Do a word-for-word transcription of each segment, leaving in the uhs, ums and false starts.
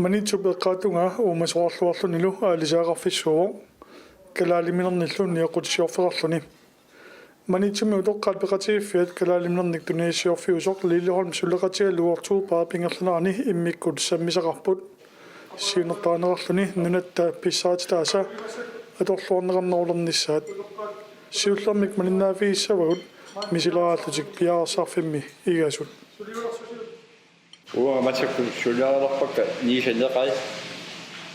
Maniitsup eqqaatungaa uumasoqarluarlunilu aalisagaqarfissuuvoq, kalaaliminernilu nioqqutissiorfeqarluni. Maniitsumi utoqqaat peqatigiiffiat kalaaliminernik tunisassiorfiusoq Lilliholm suleqatigalugu oktoberip ingerlanerani immikkut sammisaqarput. Siunertarineqarluni nunatta pissarititaasa atorluarneqarnerulernissaat. Siullermik malinnaaffigissavagut misileraallutik piareersarfimmi igasut. Uanga massakkut suliarilerpakka niisa neqai,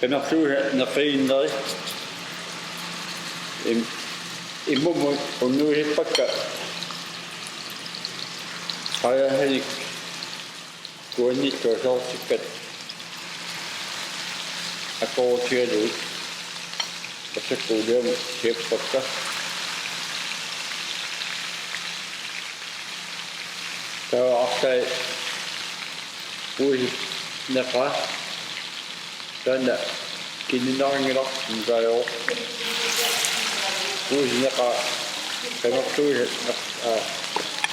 qimerluisa neqiinneri. Im-, immumut unnuisippakka qajaasanik kuannittut aserortikkat akoorutigalugit. Massakkut uliamut siappakka. Taava artai puisit neqaa. Taanna kinninnarinngilarput taava. Puisit neqaa qimerluisa neq-, aa,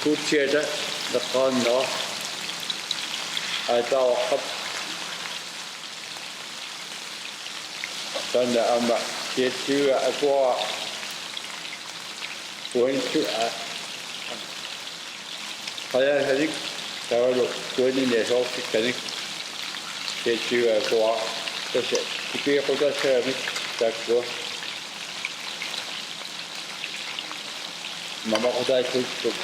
kuutsiata neqqaannera. Aataaqqap. Taanna aamma siatsiviga akuara uanitsu a-, qajaasanik taavalu kuanninik aserortikkanik siatsiviga akuara tassa kipiiqutaassagamik taakkua mamaqutaassuupput.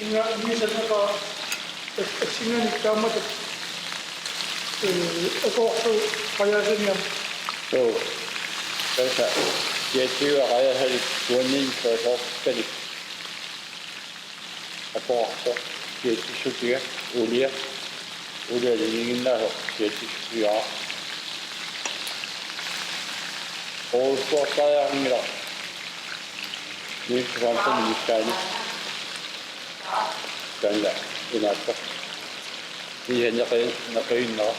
Inga niisa neqaa as-, assinganik taamatut, ee, akoorlugu qajaasaniarmat. Suu. Tassa siatsiviga qajaasalik kuanninik aserortikkanik akoorpoq siatsissutiga ulia. Ulia niginnaasaq siatsissutiga. Oorsuartariarngilara. Niels Hansen missaani. Taanna inaattoq. Niisa neqi-, neqiinnera.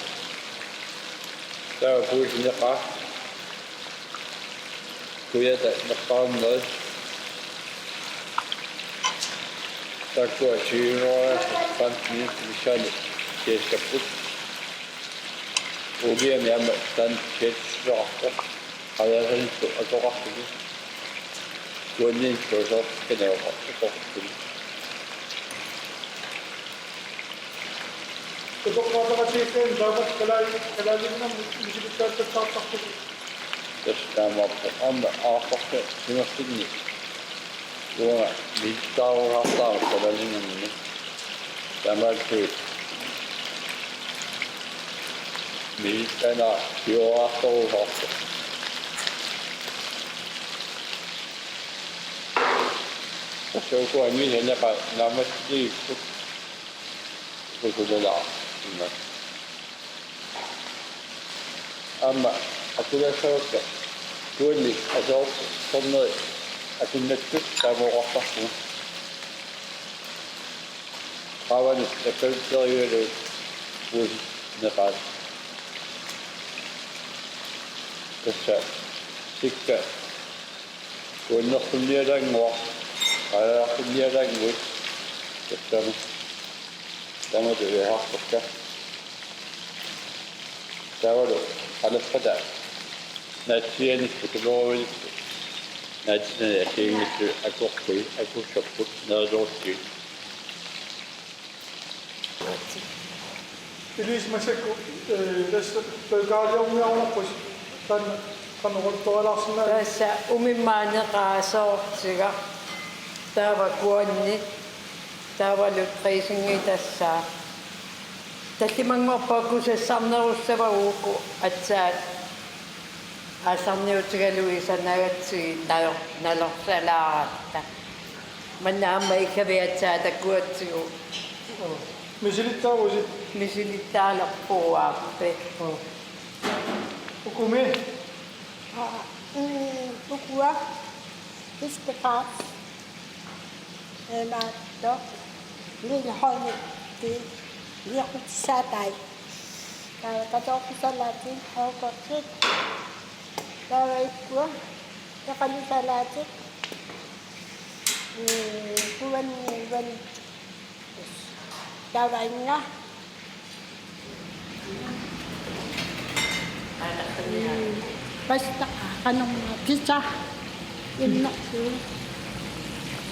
Taava puisit neqaa. Kujata neqqaanneri. Taakkua siunoora femten minutsit missaani siassapput. Uliami aamma taanna siatsissuseqarpoq. Qajaasanillu atoqarluni. Kuanninik aserortikkanik atoqarluni. Utoqqaat peqatigiiffianni taamatut kalaali-, kalaaliminernik misilittaatut tassaartarpugut. Tassa taamaappoq. Aamma aaqqarsi timersinni. Uanga misilittaarusaartarama kalaaliminernik. Taamaattugut misilittaanera pioraartorusaartoq. Tassa ukua niisa neqaa naammassitigipput. Uku sulilaarluni. Aamma akulaassavakka kuannik aserortorneri akunnattut taama oqartarpugut. Qaavani nakkaluterigalugu puisit neqaat. Tassa sikka kuannerlunnialaannguaq, qajaarlunnialaannguit, tassami. Tamatut iharpakka. Taavalu qalappata naatsiianikkut, tulooruinikkut, naatsinani assigiinngitsut akorpui, akussapput, nerilerutsigit. Ilissi massakkut, ee, tassa peqaaliorniarunarpusi. Taanna qanoq oqaluttualaarsinnaa? Tassa umimmaani neqaa aserortiga. Taava kuanni. Taavalu dressingi tassa. Tallimanngorpat akusassarnerussavagut uku aatsaat. Aasarniutigalugit sanagatsigit nalor-, nalorsalaaratta. Manna aamma igaviataa takuatsigu. Misilittaavusi? Misilittaalerpugut aamma. Ukumi? Aa, mm, ukua. Fiskefars. Imaattoq. Lilliholmit. Nioqqutissaatai. Taava kartoffelsalati, råkortit. Taava ikkua, peqalusalatit. Mm, kuanni, kuanni. Taava inga. Pasta, qanormaa, pizza. Immersuut.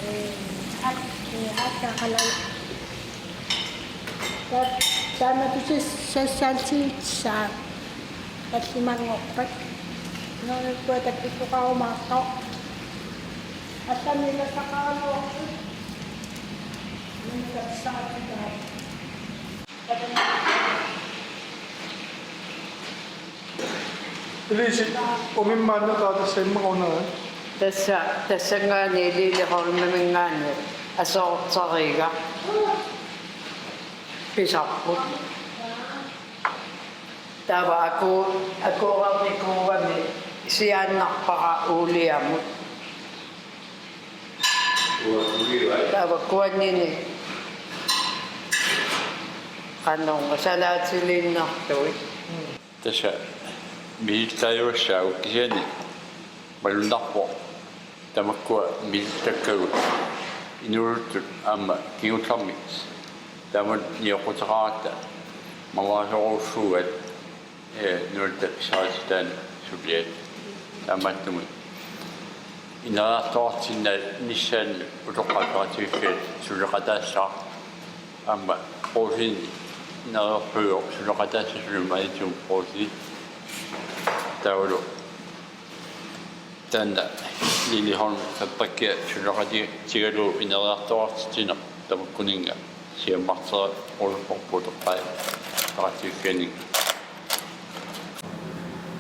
Ee, at-, ee, aatsaat qalaa. Ta-, taama tusis sassalsiitsaa. Tallimanngorpat. Nuunukkua takkuttoqarumaartoq. Allami ilassaqaraluarput. Minut tassaarutaa. Ilisi umimmaanneqaat tassa immaqa una. Tassa, tassanngaanniit Liliholmiminngaanniit aserortariga pisarput. Taava aku, akuuramikuugami siaannarpara uuliamut. Taava kuannini qanoq salaatiliinnartuit. Tassa misilittaajuassaagut kisianni malunnarpoq tamakkua misilittakkagut inuusuttut aamma kingullermik. Taamatut nioqquteqaratta mamaasorujussuugaat, ee, nunatta pisariaqartitaani suliat. Taamaattumik ineriartoqartinnissaannut utoqqaat oqaatigiiffiat suleqataassaaq. Aamma Brugsenip neriorsuuvoq suleqataassasuli Maniitsumi Brugsenit. Taavalu taanna Liliholm Fabrikkia suleqatigalugu ineriartoqartitsineq tamakkuninnga siammartereerujussuuvoq utoqqaat oqaatigiiffianninnga.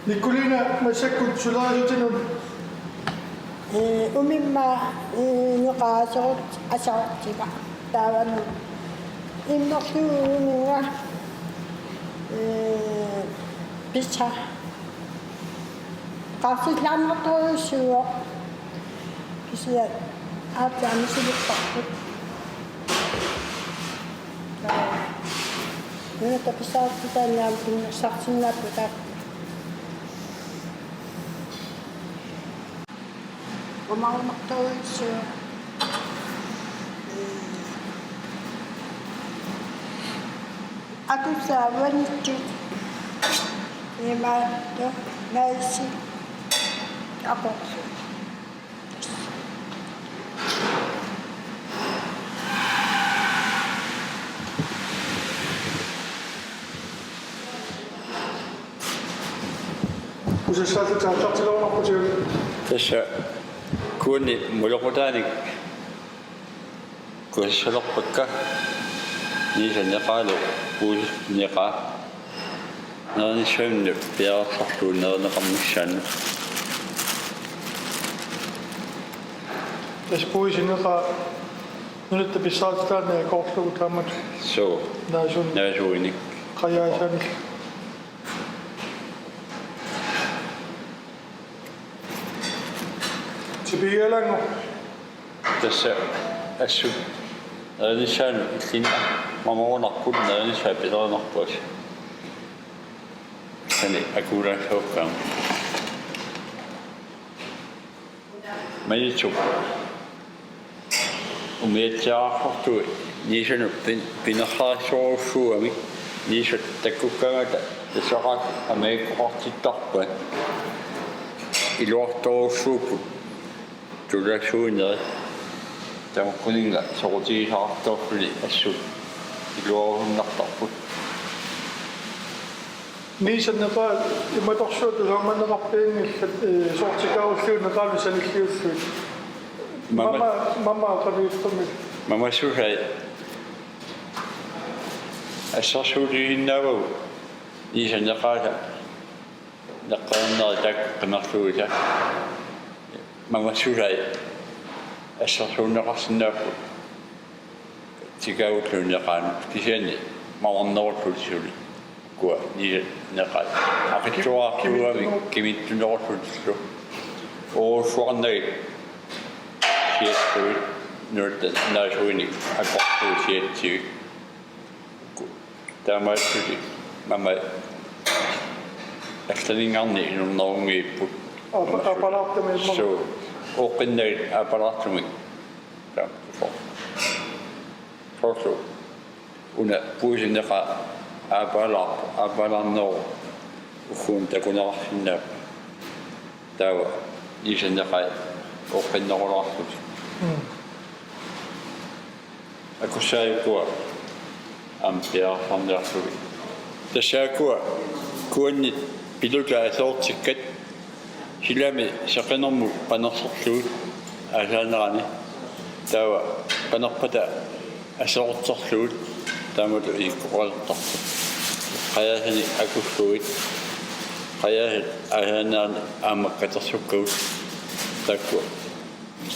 Nikolina, massakkut suleriaatinut. Ee, umimmaanneqaat aserortiga. Taavami immersuuminnga, ee, pizza. Qaarsillaannartorujussuuvoq. Kisianni aatsaat misilipparput. Nunatta pisariaqartitaani aamma pinnersarsinnaapput taakku. Umarmartorujussuuvoq. Akusaavanittut. Imaattoq naisi akorsu. Kusassaalluta aallartilerunarput. Tassa kuanni mulequtaanik kusassalerpakka Niisa neqaalu Puisi neqaa. Nerinissaanut piareersarlugu nerineqarnissaanut. Tassa Puisi neqaa nunatta pisariaqartitaani akoorlugu taamatut. Suu. Naasuun. Naasuinik. Qajaasanik. Tipigialaanngu. Tassa assut nerinissaanut illinni mamarunarput nerinissaa pilerinarpoq. Sani akuulanngilluinnarpoq. Maniitsup umiatsiaartortui Niisanut pin-, pinersarissorujussuugamik Niisat takkukkaangata tassaqaat amigukkoqartittarpaat. Iluartorujussuupput. Tulasuunerit tamakkuninnga soqutigisartorluni assut iluarusunnartarput. Niisa neqaa imatorsuaq tusarmanneqarpianngillat, ee, soorlu tikaagulluunniit neqaanut sanilliullugu. Mama-, mama, mama qaniuttumi. Mamasusai assersuutigisinnaavagut Niisa neqaata neqqaarneri taakku qimerluisa. Mamasusai assersuunneqarsinnaapput tikaagulluunniit neqaanut kisianni mamarnerullutik suli. Kua Niisa neqaat aqitsuarartuugami kimittunerullutillu. Uussuarnagit siatsuit nunatta naasuinik akortuut siatsivik. Taamaattuti mama allaninngarni inunnerunngiipput. Aapa-, aapalaartumik mama. Suu, uqqinnagit aapalaartumik. Taamaattoq. Soorlu. Una puisinneqaaq aappalaarpoq, aappalaarneruvoq, ugguuna takuneqarsinnaapput. Taava niisanneqai oqqinnerulaarlutik. Mm. Akussaajukkua aamma piareersarniarlugit. Tassaakkua kuannit pilutaat aserortikkat silami seqinermut panerserlugit aasaanerani. Taava panerpata aserorterlugit taamatut iikkoqalertarput. Qajaasanik akullugit, qajaasat aasaanerani aamma katersukkagut taakkua.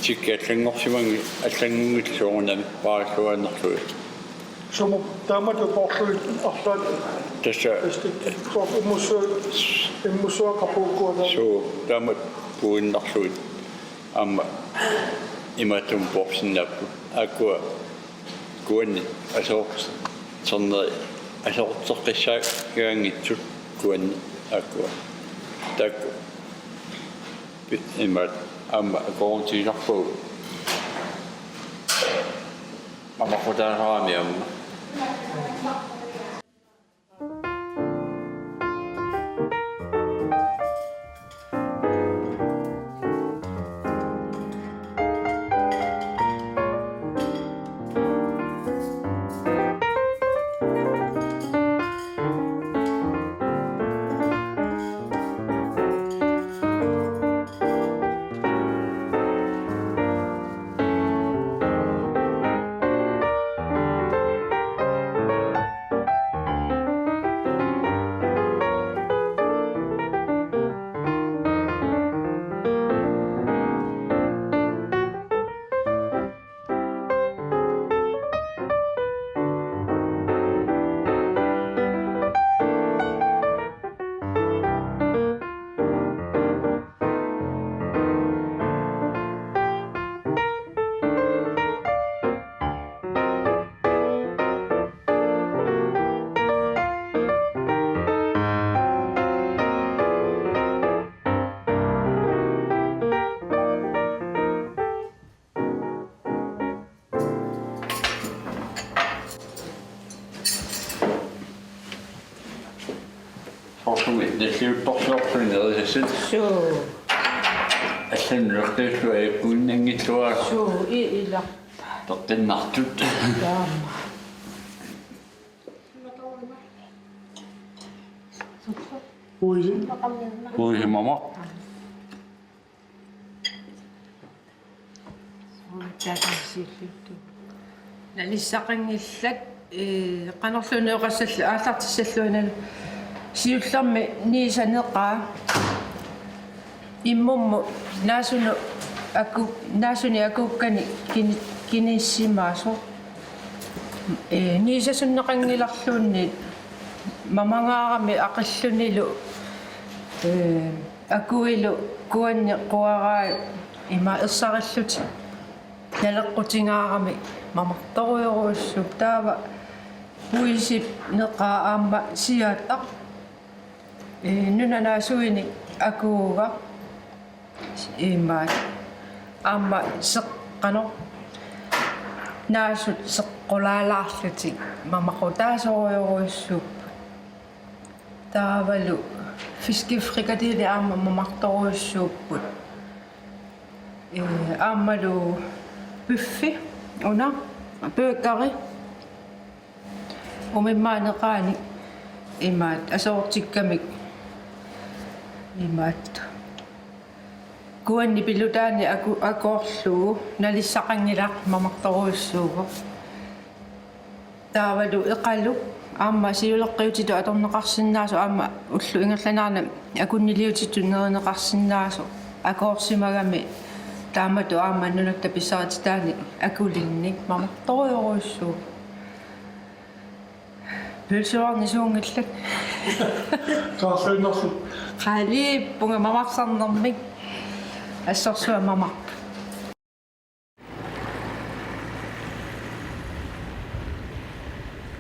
Tikki allanngorsimanngillat, allanngorsimanngillat soorunami paaralluinnarlugit. Sumut taamatut poorlugit arlaat. Tassa. Plastik. Soorlu immussua-, immussuaqarpugut taama. Suu, taamatut puinnarlugit. Aamma imaattumik poorsinnaapput. Aakkua kuannit aserorternerit aserorteqqissaagaanngitsut kuannit aakkua. Taakku. Pi-, imaat aamma akoorutigisarpagut. Mamaqutaasarami aamma. Soorlumi nalliuttorsiorluni nerisassat. Suu. Allanut nulertiullugu ajunnginngilluarlugu. Suu, i-, ila. Peqqinnartut. Taama. Uisi. Uisi mamaq. Taasarsiullugu. Nalissaqanngillat, ee, qanorluunniit oqassallu-, aallartissalluinnarlugu. Siullermik niisaneqaa immummut naasunut aku-, naasunik akuukkani kini-, kinissimasoq. Ee, niisasunneqanngilarluunniit mamangaarami aqillunilu, ee, akuilu kuanni quaraat ima ersarillutik naleqqutingaarami mamartorujorujussuupput. Taava puisip neqaa aamma siataq, ee, nunanaasuinik akuugaq imaat aamma seqqanoq naasut seqqulaalaarlutik mamaqutaasorujorujussuupput. Taavalu fiskefrikadelle aamma mamartorujussuupput. Ee, aammalu bøffi una, burgeri. Umimmaaneqaani imaat aserortikkamik imaat. Kuanni pilutaani aku-, akoorlugu nalissaqanngilaq mamartorujussuuvoq. Taavalu eqaluk aamma siuleqqiutitut atorneqarsinnaasoq aamma ullup ingerlanerani akunniliutitut nerineqarsinnaasoq akoorsimagami taamatut aamma nunatta pissarititaani akulinnik mamartorujorujussuuvoq. Pølseornisuunngillat. Qaarluinnarlu. Qaaliippunga mamarsarnermik. Assorsuaq mamarput.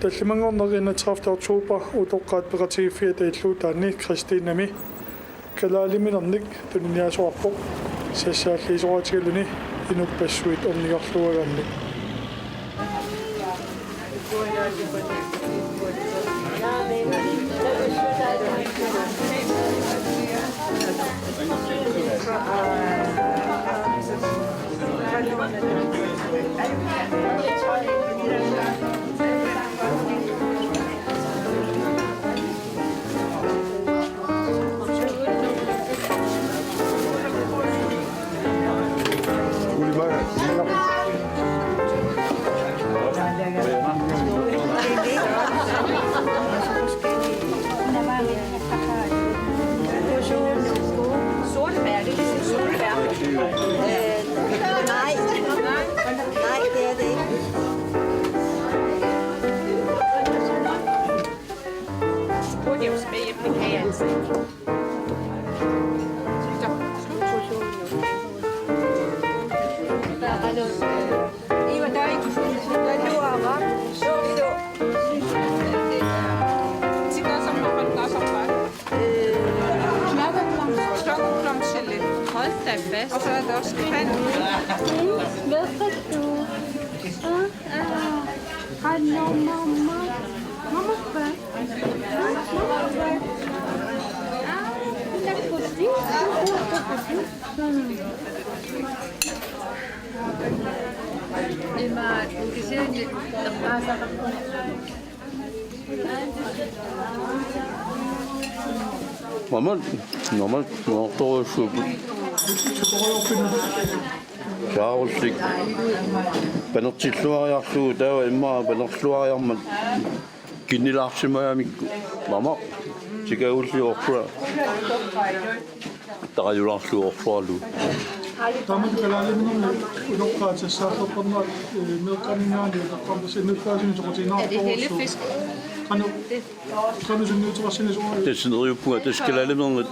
Tallimanngorneq enogtredivte oktober utoqqaat peqatigiiffiata illuutaanni Kristinami kalaaliminernik tuniniaasoqarpoq sassaalliisoqatigaluni inuppassuit ornigarluaraanni. Sorte bær, det er ligesom sorte bær. Øh, nej. Nej, det er det ikke. Burde jo smage, det kan jeg altså ikke. Så, slut. Hold da fast. Og så er der også kant. Hvad fik du? Ah, ah. Hallo, mama. Mama, hvad? Mama, hvad? Ah, tak for det. Ima, kisianni eqqaasaqarpoq. Normal, normal, normal, normal. Saarullik. Panertilluariarlugu taava immaqa panerluariarmat kinnilaarsimagamikku. Mama. Tikagulli orpua. Tarajulaarlugu orpuarlugu. Taamatut kalaaliminermi utoqqaat sassaallertarnerat, eh, meeqqamingaanniit utoqqarpassi innuttaasunik soqutiginartorujussuuvoq. Qanoq, qanoq sunniuteqarsinnaasuuvoq? Tassa neriuppunga, tassa kalaaliminermut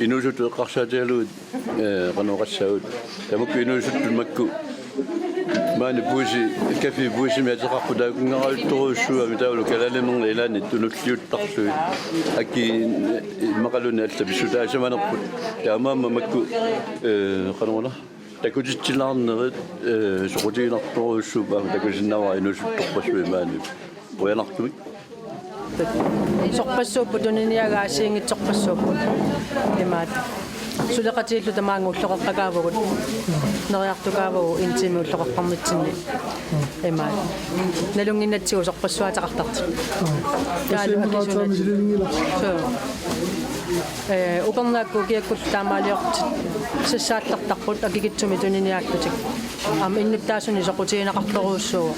inuusuttut eqqarsaatigalugit, eh, qanoq oqassaagut. Tamakku inuusuttut makku. Maani puisi, kaffi puisimi ateqarput taakkunngaarajuttorujussuugami taavalu kalaaliminerni ilaanni tunulliuttarlugit. Akii immaqaluunniit alla pissutaasimanerput. Taamaammat makku, eh, qanoruna. Takutitsilaarnerit, eh, soqutiginartorujussuupput aamma takusinnaavara inuusuttorpassuit maani. Qujanartumik. Sorpassuupput tuniniagaat assigiinngitsorpassuupput. Imaat. Suleqatigiillu tamaanga ulloqeqqakaavugut. Neriartukaavugut en time ulloqeqqarnitsinni. Imaat. Nalunnginnatsigu sorpassuaateqartartut. Taavalu akisuunatut. Suu. Eh, upernaakkut ukiakkullu taamaaliortut sassaallertarput akikitsumik tuniniaallutik. Aamma innuttaasunik soqutigineqartorujussuuvoq.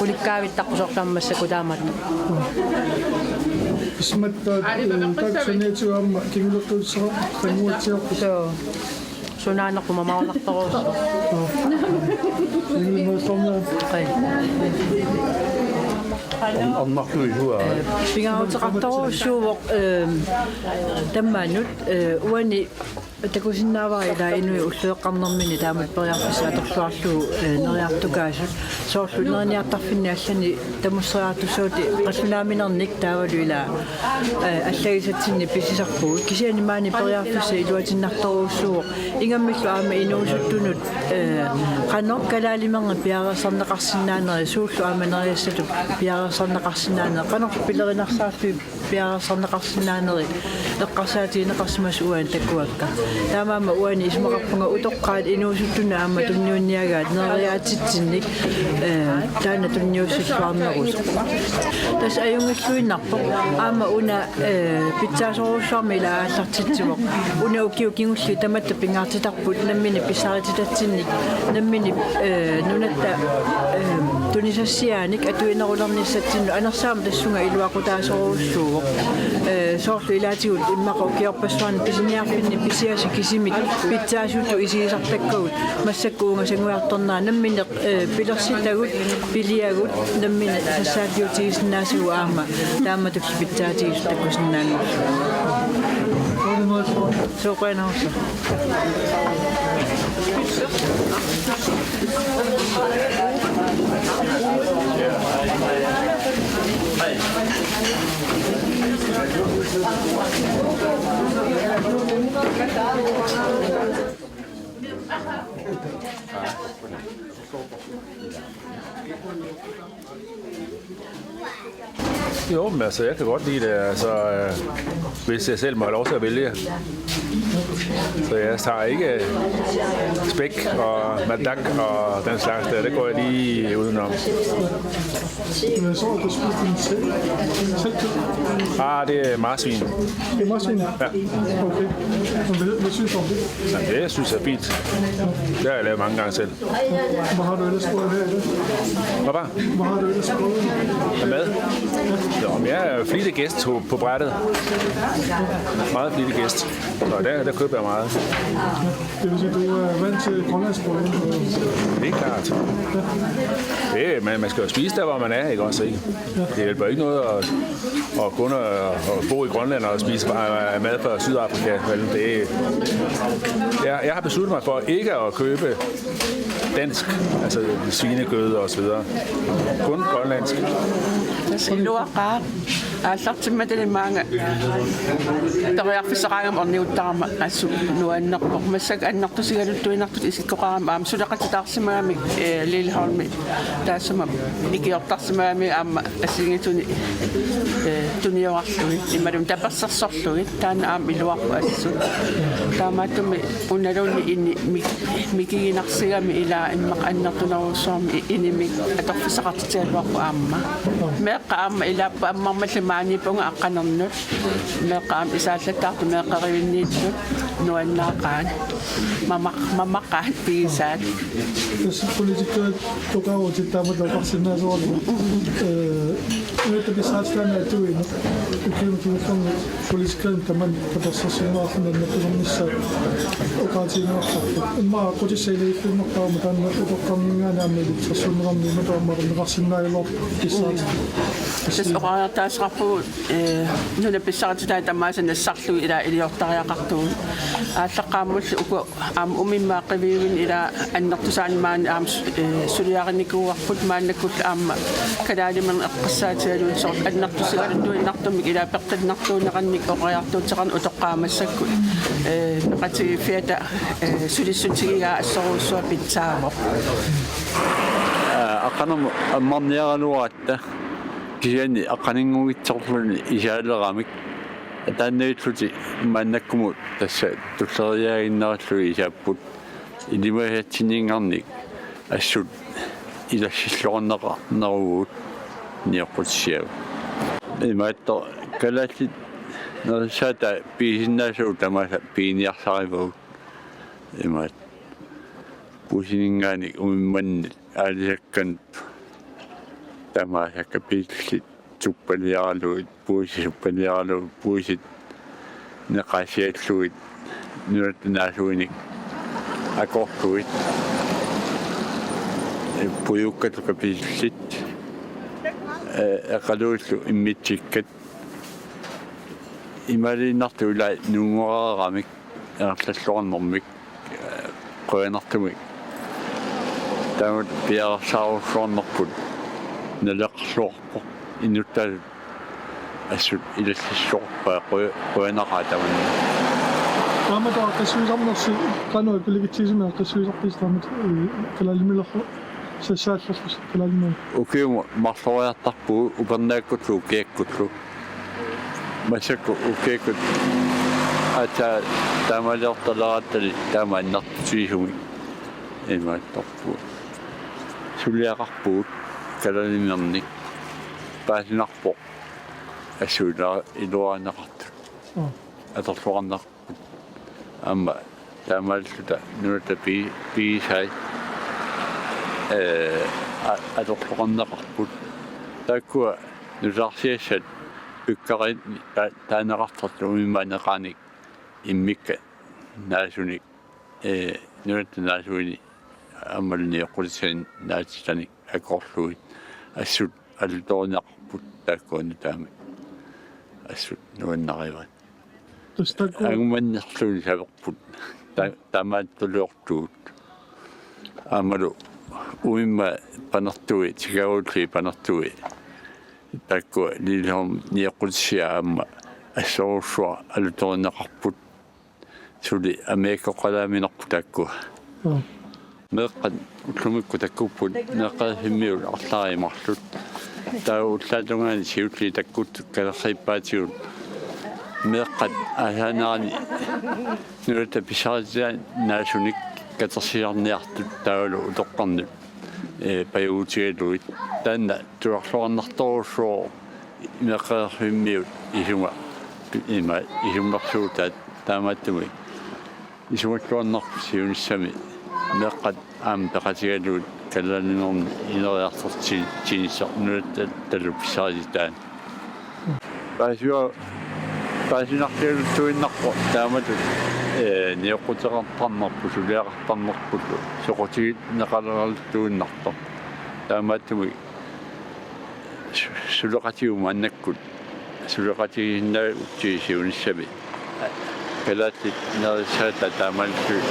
Ulikkaavittaqqusorlaammassaku taamatut. Ismattaat, eh, taksaniatigu aamma kinguleqqissara qanguatsiarput. Suu. Sunaanerput mamaarnartorujussuuvoq. Qai. Am-, ammarluisuaa. Pingaaruteqartorujussuuvoq, ehm, tammaanut, eh, uani takusinnaavara ilaa inuit ulloqeqqarnerminni taamatut periarfissat atorluarlugu, eh, neriartukaasut. Soorlu neriniartarfinni allani tamusseriartussaatit qallunaaminarnik taavalu ilaa, eh, allagisatsinnik pisisarpugut. Kisianni maani periarfissat iluatinnartorujussuuvoq. Ingammillu aamma inuusuttunut, eh, qanoq kalaaliminernik piareersarneqarsinnaaneri, suullu aamma nerisassatut piareersarneqarsinnaaneri, qanoq pilerinarsaarlugit piareersarneqarsinnaaneri eqqarsaatigineqarsimasut uani takuakka. Taamaammat uani isumaqarpunga utoqqaat inuusuttunut aamma tunniunniagaat neriaatitsinnik, eh, taanna tunniussilluarnerusoq. Tassa ajunngilluinnarpoq aamma una, eh, pitsaasorujussuarmik ilaa aallartitsivoq. Una ukiut kingulliit tamatta pingaartitarput nammineq pissarititatsinnik, nammineq, eh, nunatta, eh, tunisassiaanik atuinerulernissatsinnut anersaamut tassunga iluaqutaasorujussuuvoq. Eh, soorlu ilaatigut immaqa ukiorpassuarni pisiniarfinni pisiasut kisimik pitsaasutut isigisartakkagut massakkut uunga sanguiartornera nammineq, eh, pilersitagut, piliagut, nammineq sassaalliutigisinnaasagut aamma taamatullu pitsaatigisut takusinnaanngorlugit. Sooq, qujanarsuaq. Jo, men altså, jeg kan godt lide det, altså, øh, hvis jeg selv må have lov til at vælge. Så jeg tager ikke, øh, spæk og madak og den slags der. Det går jeg lige udenom. Men jeg så, at du spiste en selv. Selvkød. Ah, det er marsvin. Det er marsvin? Ja. Okay. Men hvad, hvad synes du om det? Ja, det synes jeg er fint. Det har jeg lavet mange gange selv. Hvad har du ellers prøvet her i dag? Hvad var? Hvad har du ellers prøvet? Med? Jo, men jeg er flittig gæst på, på brættet. Meget flittig gæst. Så der, der køber jeg meget. Det vil sige, du er vant til grønlandsbrød? Det er klart. Det, man, man skal jo spise der, hvor man er, ikke også? Ikke? Det hjælper ikke noget at, at gå under og bo i Grønland og spise mad fra Sydafrika. Vel, det, jeg, jeg har besluttet mig for ikke at købe dansk, altså svinekød og så videre. Kun grønlandsk. Tassa iluaqaaq. Aallartimmatali maanga periarfissaqarama orniuttarama assut nuannerpoq. Massakkut annertusigaluttuinnartutut isikkoqarama aamma suleqatitaarsimagamik, eh, Lilleholmi taassuma ikiortarsimagamik aamma assigiinngitsuni, eh, tuniorarlugit imaluunniit tapersersorlugit taanna aamma iluarpoq assut. Taamaattumik unaluunniit ini mik-, mikiginarsigami ilaa immaqa annertunerujussuarmik i-, inimik atorfissaqartitsigaluarpoq aamma. Meeqqat aamma ilaapput ammarmilli maaniippunga aqqanernut. Meeqqat aamma isaallattaartut meeqqerivinniittut nuannaaqaat. Mamaq-, mamaqaat pigisaat. Tassa politikerit toqarutit taamatut oqarsinnaasoralugu. Eh, nunatta pissaatitaani atuineq. Ukiuni kingullerni politikerimik tamanna tapersersorneqarluni annertunernissaa oqaatigineqartarpoq. Immaqa qutissaq ilagilluinnartarami taanna utoqqarninngaanniit aamma ilitsersuunneqarneq imatut aamma atorneqarsinnaagaluarpoq pissaatit. Tassa oqariartaaseqarpugut, eh, nunat pissarititaat tamaasa nassarlugit ilaa iliortariaqartugut. Aallaqqaammulli uku aamma umimmaat qiviuini ilaa annertusaannik maani aamma su-, eh, suliarinikuuarput maannakkullu aamma kalaaliminernik eqqissaatigalugu soorlu annertusigaluttuinnartumik ilaa peqqinnartuunerannik oqariartuuteqarneq utoqqaat massakkut, eh, peqatigiiffiata, eh, sulissutigigaa assorujussuaq pitsaavoq. Aa, aqqanermut ammarniaraluaratta kisianni aqqaninngugitsorluni isaaleramik ataannagillutik maannakkumut tassa tulleriiaaginnarillugit isaapput. Ilimasatsinninngarnik assut ilassilluarneqarneruvugut nioqqutissiagut. Imaattoq kalaallit nerissaata pigisinnaasavut tamaasa piginiarsarivagut. Imaattoq puisininngaanniit umimmannik aalisakkanut tamaasa kapillit suppaliaralugit, puisit suppaliaralugit, puisit neqaasiallugit, nunatta naasuinik akorlugit, eh, pujukkatut kapillit, eh, eqaluillu immitsikkat, imaaliinnartut ilaa nuunngoraaramik, ingerlalluarnermik, eh, qujanartumik. Taamatut piareersarujussuarnerput naleqarluarpoq, innuttaasut assut ilallissorpaa, quja-, qujanaqaaq tamanna. Taamatut aaqqissuisarnersi qanoq aaqqissuisarnersi taamatut, eh, kalaalimilerlu sassaallerlusi kalaalimiu. Ukiumut marloriartarpugut upernaakkullu ukiakkullu. Massakkut ukiakkut aatsaat taamaaliortalerattali taama annertutigisumik imaattorpugut. Suliaqarpugut kalaaliminernik paasinarpoq assut ilua-, iluarineqartut. Mm. Atorluarneq aamma taamaalilluta nunatta pi-, pigisai, eh, a-, atorluarneqarput. Taakkua nutaarsiassat pikkarit ta-, taaneqartartut umimmaanneqaanik immikkat naasunik, eh, nunatta naasuini aammalu nioqqutissani naatitanik akorlugit assut alutorineqarput taakkua nutaamik. Assut nuannarivaat. Tassa taakku angumannerluunniit saverput. Ta-, taamaattuliortugut. Aammalu uimma panertui, tikaagullii panertui. Taakkua Lilleholm nioqqutissiat aamma assorujussuaq alutorineqarput. Suli amiakkoqalaaminerput taakkua. Mm. Meeqqat ullumikkut takkupput meeqqeriffimmiut arlaat marluk. Taava ullaap tungaani siulliit takkuttut kalerriippaatigut meeqqat aasaanerani nunatta pissarititaanit naasunik katersiiarniartut taavalu utoqqarnut, ee, pajugutigalugit. Taanna tulluarluarnartorujussuuvoq meeqqeriffimmiut isuma, ima isummersuutaat. Taamaattumik isumalluarnarpoq siunissami meeqqat aamma peqatigalugit Kalaalinerni ineriartortitsinissaa nunattalu pissarititaanut. Paasiva-, paasinarsigaluttuinnarpoq taamatut, ee, nioqquteqartarnerput, suliaqartarnerpullu soqutigineqaleraluttuinnartoq. Taamaattumik su-, suleqatigut maannakkut suleqatigisinnaagutsigit siunissami kalaallit nerissaata taamaalillutik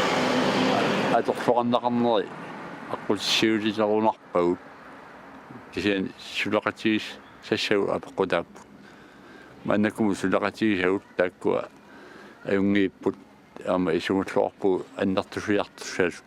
atorluarneqarneri aqqutissiuulerunarpagut. Kisianni suleqatigisassagut apeqqutaapput. Maannakkut suleqatigisagut taakkua ajunngiipput, aamma isumalluarpugut annertusiartussaasut.